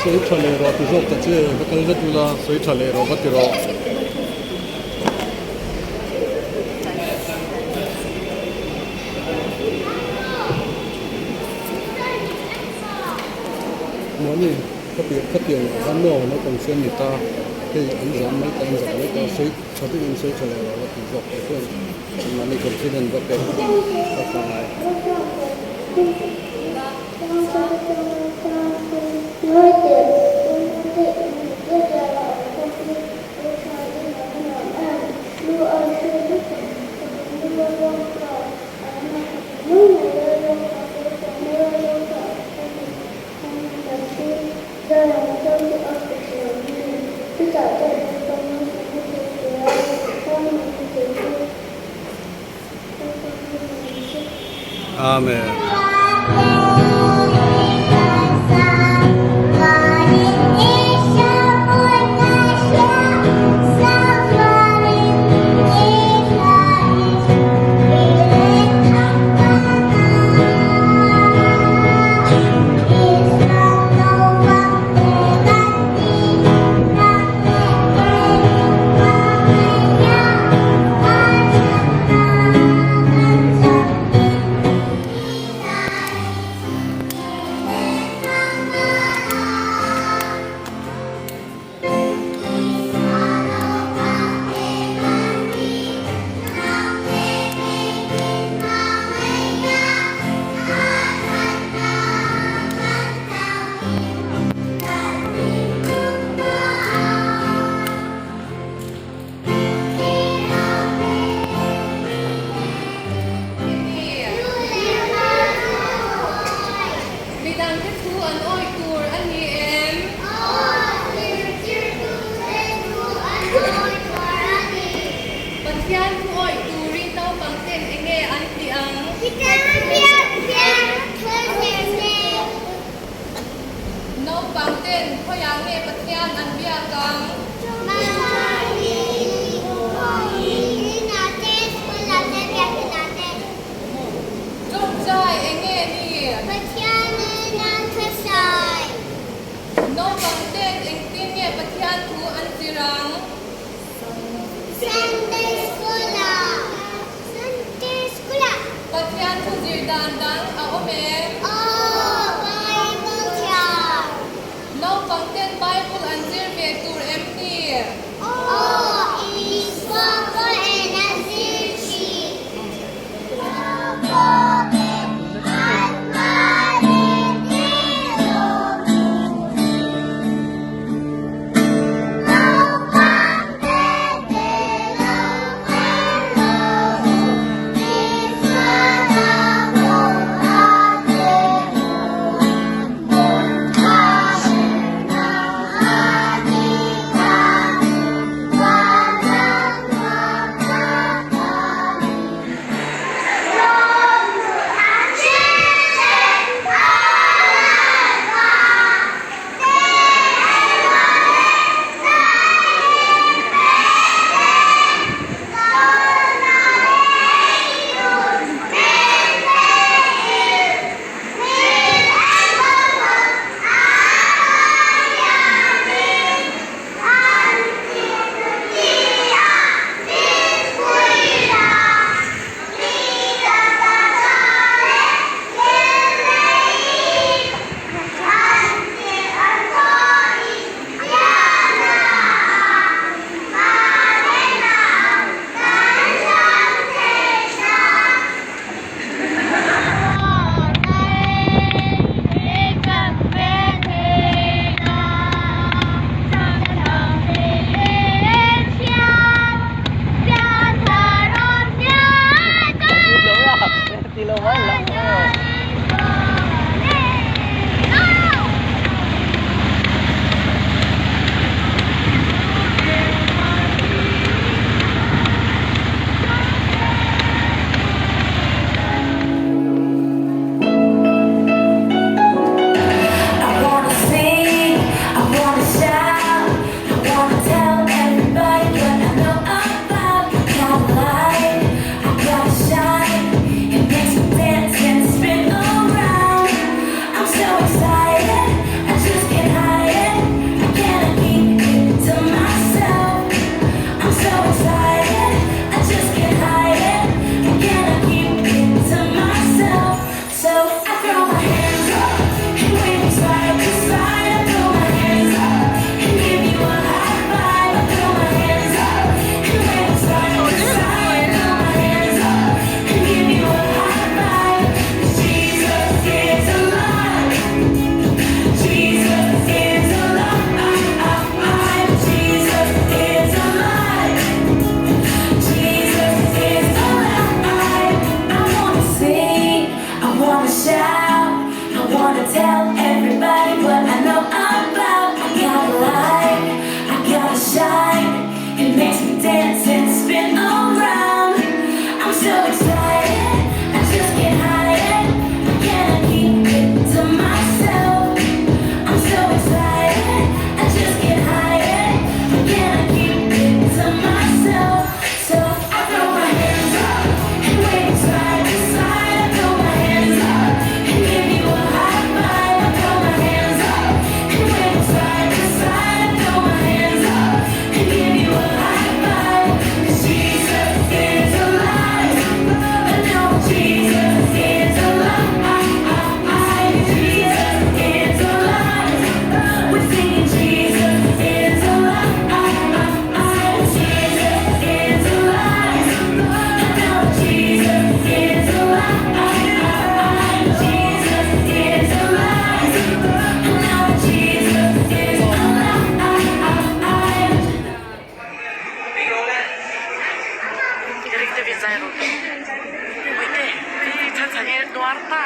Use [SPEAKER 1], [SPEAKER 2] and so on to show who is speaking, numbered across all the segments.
[SPEAKER 1] Sawi tha leh rawh ti zawk ta che, va kal vet ula, sawi tha leh rawh va ti rawh. Mahni khatiang ah khan maw naupang siam ni ta, hei an zam mai ta, an zak mai ta, sawi tha deuhin sawi tha leh rawh va ti zawk ta chuan mahni confident va pek a tha ngai. Amen.
[SPEAKER 2] Midangte thu an awih tur a ni em? Pathian thu awih turin naupang ten enge an tih ang? Naupang ten khawiah nge Pathian an biak ang? Tawngtai enge ni? Naupang ten engtin nge Pathian thu an zir ang? Pathian thu zir dan dang a awm em? Naupang ten Bible an zir ve tur em ni?
[SPEAKER 3] deuhin zai rawh Puite i chhan chhan hi nuar ta.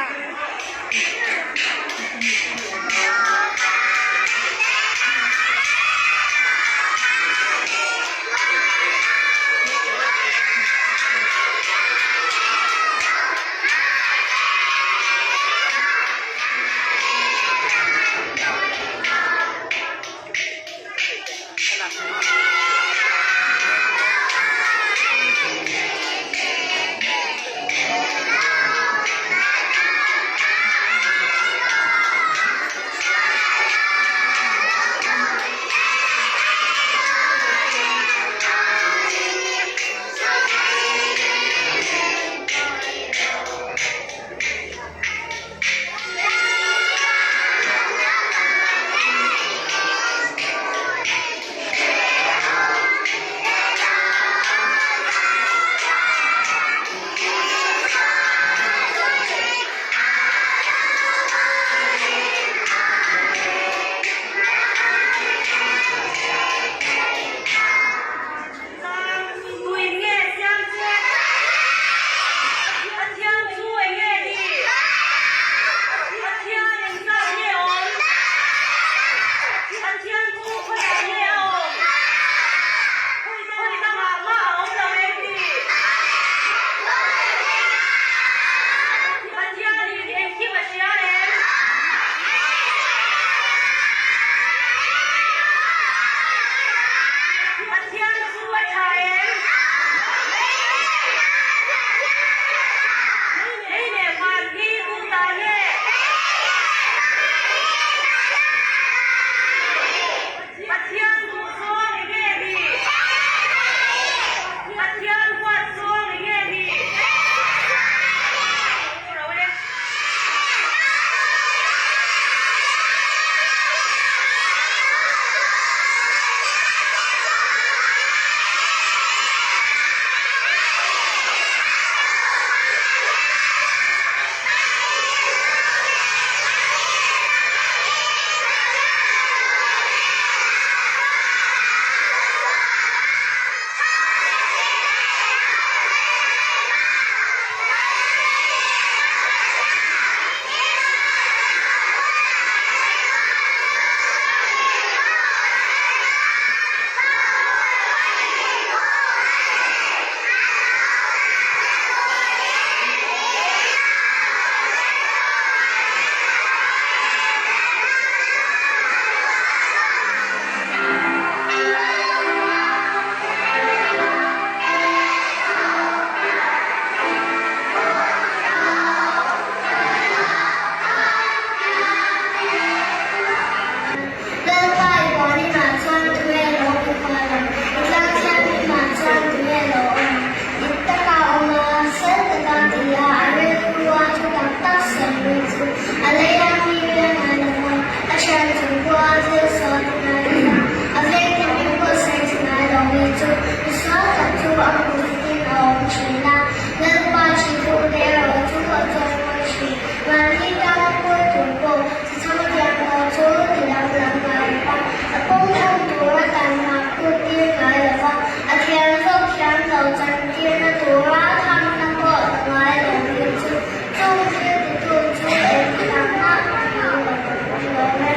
[SPEAKER 4] Lalpa i buan inah chuan tunge lo awm kual ang? I tlang thianghlimah chuan tunge lo awm ang? Dik taka awm a, sel taka ti a, a rilrua thu tak tak sawi chu a lei a mi rian ngai lo va, a thian chung pawha thil sawi ngai lo va, a vengte mi pawh sawi chi ngai lo mi chu misual tak chu a hmuhsitin a awm thin a, Lalpa thitute erawh chu a chawimawi thin. Mahni tana pawi tur pawh chhang thiam lo chu ti danglam ngai lo va, a pawm awm tura tanhma phut tir ngai lo va, a thiam zawk thiam lo chantirna tura thamna pawh la ngai lo mi chu chung thil titu chu engtikah mah a hmu lo lo e.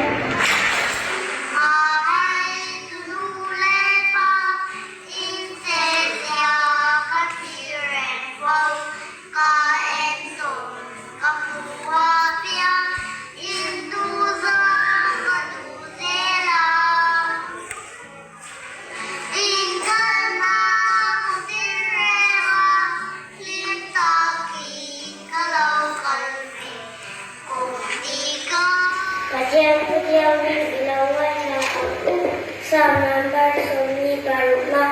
[SPEAKER 5] Ka hmu a piang in duh zawng ka duh zel a. In kalna ka zir reng a, hlim takin ka lo kal ve kum ti ka.
[SPEAKER 4] Pathian thu thianghlim i lo ngaithla ang u. Psalm number 26na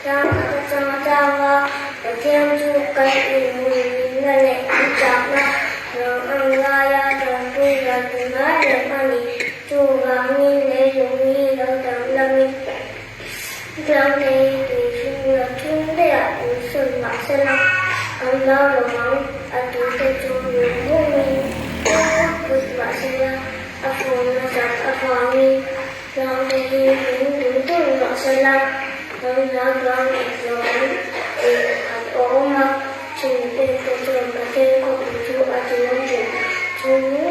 [SPEAKER 4] Tlang khat atang a tang a, Pathian chu kan inhumhimna leh kan chakna rang ang laia tanpui dan tur ngai reng a ni. Chuvangin leilung hi lo danglamin tlangte hi tui hring la thum daihah insawn mah sela kan hlau lo ang, a tuite chu lung bungin put put mah sela a fawmna zat avangin Tlangte hi min dul dul mah sela, kan hlau duang eng lo ang tih pakhat a awm a. pekte chuan Pathian khawpui chu a ti awm ṭhîn.